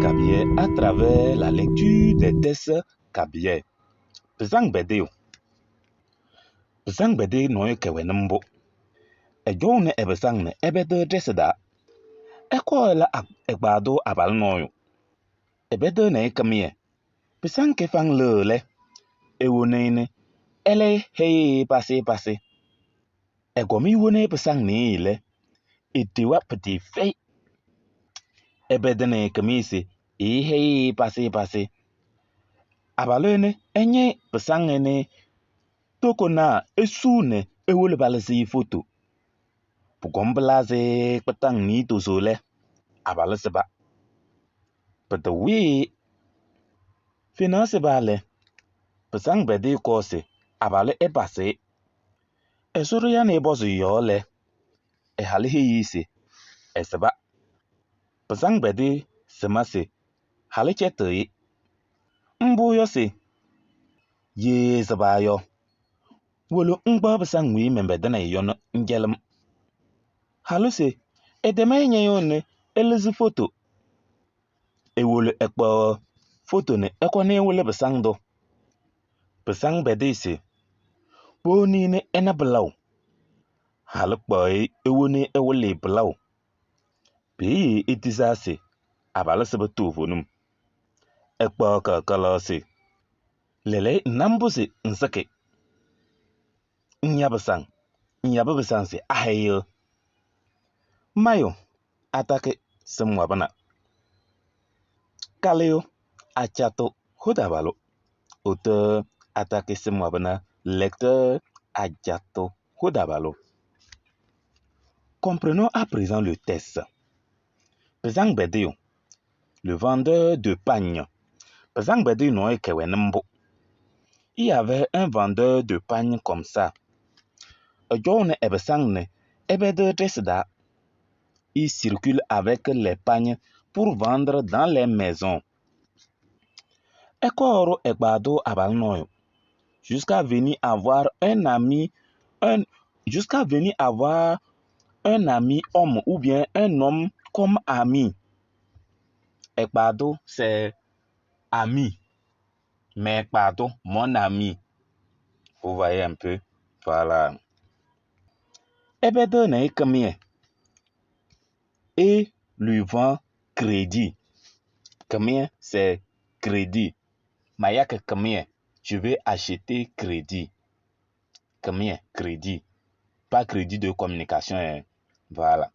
Kabyè à travers la lecture des textes kabyè. Pɩsaŋ kpɛdɩyʋ. Pɩsaŋ kpɛdɩyʋ nɔɔyʋ kɛwɛnɩ mbʋ. Ɛcɔʋnɩ ɛ-pɩsaŋ nɛ ɛpɛdɩɣ ɖɩsɩ taa. Ɛkɔɔ ɛla ɛgbaadʋ abalʋ nɔɔyʋ. Ɛpɛdɩɣnɩ-ɩ kɩmɩyɛ. Pɩsaŋ kɩfaŋ lɩɣ lɛ, ewoni-i nɛ ɛlɛ hɛyɩɣ-ɩ pasɩ pasɩ. Ɛkɔm-ɩ woni pɩsaŋ nɩɩyɩ lɛ, etewa pɩtɩɩfɛyɩ. Ɛpɛdɩnɩ-ɩ kɩmɩyɛ se ɛɛhɛyɩɣ-ɩ pasɩ pasɩ. Abalʋ ɛnɛ ɛñɩ pɩsaŋ ɛnɩ tokonaa esuu nɛ ewolo palɩzɩ-ɩ foto. Pʋkɔm pɩlazɩ kpɩtaŋ niidozo lɛ, abalʋ sɩba. Pɩtɩwɩɣ-ɩ. Fenaɣ sɩba lɛ, pɩsaŋ kpɛdɩyʋ kɔɔ se abalʋ ɛpasɩ-ɩ. Ɛsʋ-ɖʋ nɛ ɛpɔzɩ yɔɔ lɛ, ɛ-halʋ heyi-i se ɛsɩba. Pɩsaŋ kpɛdɩyʋ sɩma se halʋ cɛtɩɣ-ɩ. Mbʋ yɔ se ye sɩba yɔ, wolo ŋkpaɣ pɩsaŋ weyi mɛnpɛdɩnɩ-ɩ yɔ nɛ ŋcɛlɩ-m. Halʋ se ɛtɛm-ɩ ñɩyʋʋ nɛ ɛlɩzɩ foto. Ewolo ɛkpaɣ foto nɛ ɛkɔnɩ ɛwɩlɩ pɩsaŋ tʋ. Pɩsaŋ kpɛdɩyʋ se powoni nɛ ɛna pɩlaʋ. Halʋ kpaɣ-ɩ ewoni ɛwɩlɩ-ɩ pɩlaʋ. Peeye etizaa se abalʋ sɩbɩ toovenim. Ɛkpaɣ kɩkɛlɛɣ se lɛɛlɛɛyɔ ŋna mbʋ se ŋsɩkɩ. Ŋya pɩsaŋ, ŋyabɩ pɩsaŋ se ahɛyɩɣ. Mayʋ atakɩ sɩm wabɩna. Kalɩyʋ adjato hodabalʋ. Auteur Attaqué Sim Wabena, lecteur Adjato Hodabalo. Comprenons à présent le texte. Pɩsaŋ kpɛdɩyʋ, le vendeur de pagne. Pɩsaŋ kpɛdɩyʋ nɔɔyʋ kɛwɛnɩ mbʋ. Il y avait un vendeur de pagne comme ça. Ɛcɔʋnɩ ɛ-pɩsaŋ nɛ ɛpɛdɩɣ ɖɩsɩ taa. Il circule avec les pagnes pour vendre dans les maisons. Ɛkɔɔɖʋ ɛgbaadʋ abalʋ nɔɔyʋ jusqu'à venir avoir un ami, un, jusqu'à venir avoir un ami homme ou bien un homme comme ami. Ɛgbaadʋ, c'est ami. Mais ɛgbaadʋ, mon ami. Vous voyez un peu? Voilà. Ɛpɛdɩɣnɩ-ɩ kɩmɩyɛ et lui vend crédit. Kɩmɩyɛ, c'est crédit. Mayake kɩmɩyɛ, je vais acheter crédit. Kɩmɩyɛ, crédit. Pas crédit de communication. Hein. Voilà.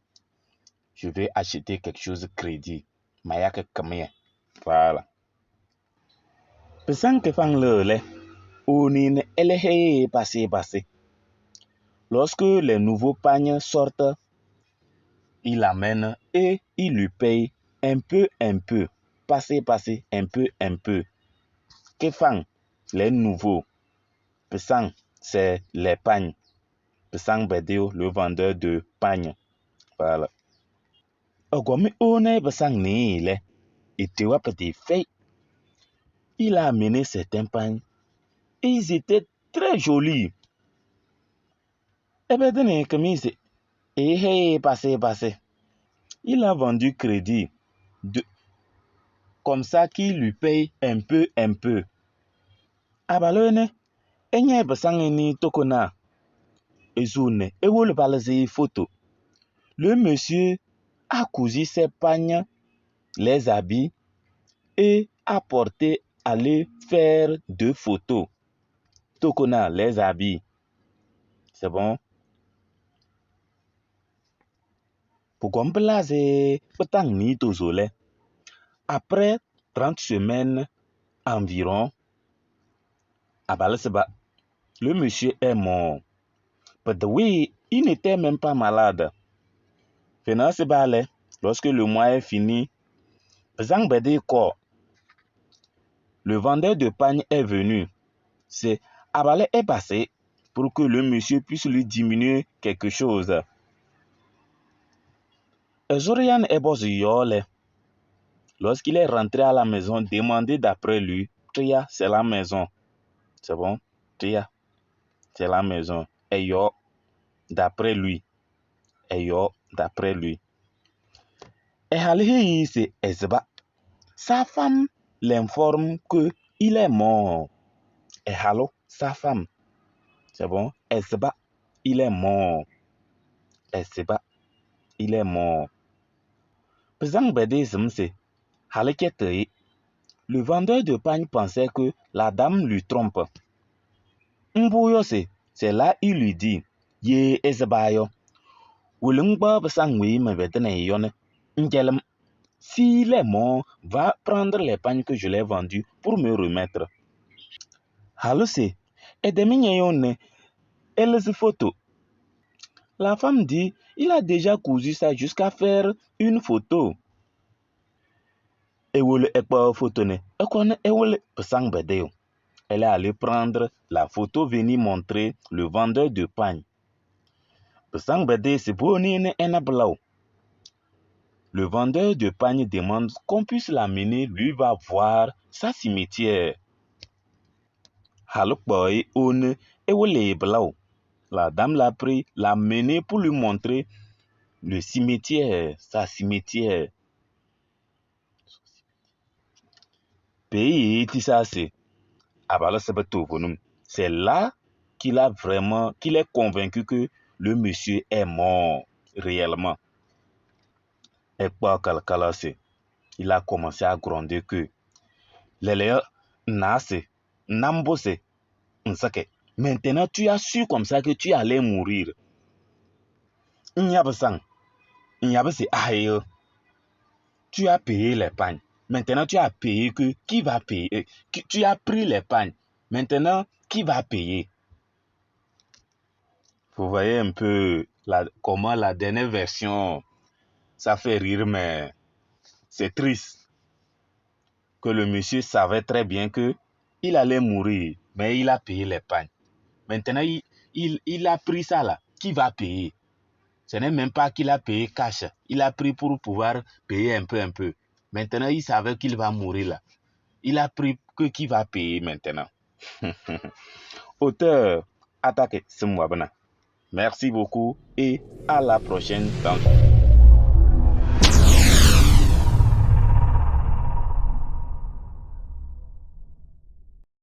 Je vais acheter quelque chose crédit. Mayake kɩmɩyɛ. Voilà. Pɩsaŋ kɩfaŋ lɩɣ lɛ, ewoni nɛ ɛlɛ hɛyɩɣ-ɩ pasɩ pasɩ. Lorsque les nouveaux pagnes sortent, il amène et il lui paye un peu, un peu. Passer, passer, un peu, un peu. Kɩfaŋ, les nouveaux. Pɩsaŋ, c'est les pagnes. Pɩsaŋ kpɛdɩyʋ, le vendeur de pagnes. Voilà. Ɛkɔm ewoni pɩsaŋ nɩɩyɩ lɛ, etewa pɩtɩɩfɛyɩ. Il a amené certains pagnes et ils étaient très jolis. Ɛpɛdɩnɩ kɩmɩyɛ se ɛɛhɛyɩɣ pasɩ pasɩ. Il a vendu crédit de, comme ça qu'il lui paye un peu, un peu. Abalʋ ɛnɛ ɛñɩ pɩsaŋ ɛnɩ tokonaa esuu nɛ ewolo palɩzɩ foto. Le monsieur a cousu ses pagnes, les habits et a porté aller faire deux photos. Tokona, les habits. C'est bon? Pʋkɔm pɩlazɩ kpɩtaŋ niidozo lɛ, après 30 semaines environ, abalʋ sɩba. Le monsieur est mort. Pɩtɩwɩɣ, il n'était même pas malade. Fenaɣ sɩba lɛ, lorsque le mois est fini, pɩsaŋ kpɛdɩyʋ kɔɔ. Le vendeur de pagne est venu. C'est abalʋ ɛpasɩ pour que le monsieur puisse lui diminuer quelque chose. Ɛzʋrɩya nɛ ɛpɔzɩ yɔɔ lɛ, lorsqu'il est rentré à la maison, demandé d'après lui, Tria, c'est la maison. C'est bon? Tria, c'est la maison. Eyo, d'après lui. Eyo, d'après lui. Ɛ-halʋ heyi se ɛsɩba. Sa femme l'informe que il est mort. Ɛ-halʋ, sa femme. C'est bon? Ɛ-sɩba, il est mort. Ɛ-sɩba, il est mort. Pɩsaŋ sɩm se halʋ cɛtɩɣ-ɩ. Le vendeur de pagne pensait que la dame lui trompe. Mbʋ yɔ se, c'est là il lui dit, ye ɛ-sɩba yɔ. Wolo ŋkpaɣ pɩsaŋ weyi mɛnpɛdɩnɩ-ɩ yɔ nɛ ŋcɛlɩ-m. S'il est mort, va prendre les pagnes que je l'ai vendus pour me remettre. Halʋ se, ɛtɛm ñɛyɔʋ nɛ ɛlɩzɩ foto. La femme dit, il a déjà cousu ça jusqu'à faire une photo. Ewolo ɛkpaɣ foto nɛ ɛkɔnɩ ɛwɩlɩ pɩsaŋ pɛdɩyʋ. Elle est allée prendre la photo, venir montrer le vendeur de pagne. Pɩsaŋ pɛdɩyʋ se puwoni nɛ ɛna pɩlaʋ. Le vendeur de pagne demande qu'on puisse l'amener, lui va voir sa cimetière. Halʋ kpaɣ-ɩ ewoni ɛwɩlɩ pɩlaʋ. La dame l'a pris, l'a mené pour lui montrer le cimetière, sa cimetière. Pays se abalʋ sɩbɩ toovenim. C'est là qu'il a vraiment, qu'il est convaincu que le monsieur est mort réellement. Ɛkpaɣ kalkala se, il a commencé à gronder que lɛlɛyɔ nase nambo se nsake. Maintenant tu as su comme ça que tu allais mourir. Nyabasang, nyabase aïe. Tu as payé les pagnes. Maintenant tu as payé que qui va payer? Tu as pris les pagnes. Maintenant qui va payer? Vous voyez un peu comment la dernière version, ça fait rire, mais c'est triste que le monsieur savait très bien que il allait mourir, mais il a payé les pagnes. Maintenant, il a pris ça là. Qui va payer? Ce n'est même pas qu'il a payé cash. Il a pris pour pouvoir payer un peu, un peu. Maintenant, il savait qu'il va mourir là. Il a pris que qui va payer maintenant. Auteur, attaque Simwabana. Merci beaucoup et à la prochaine dans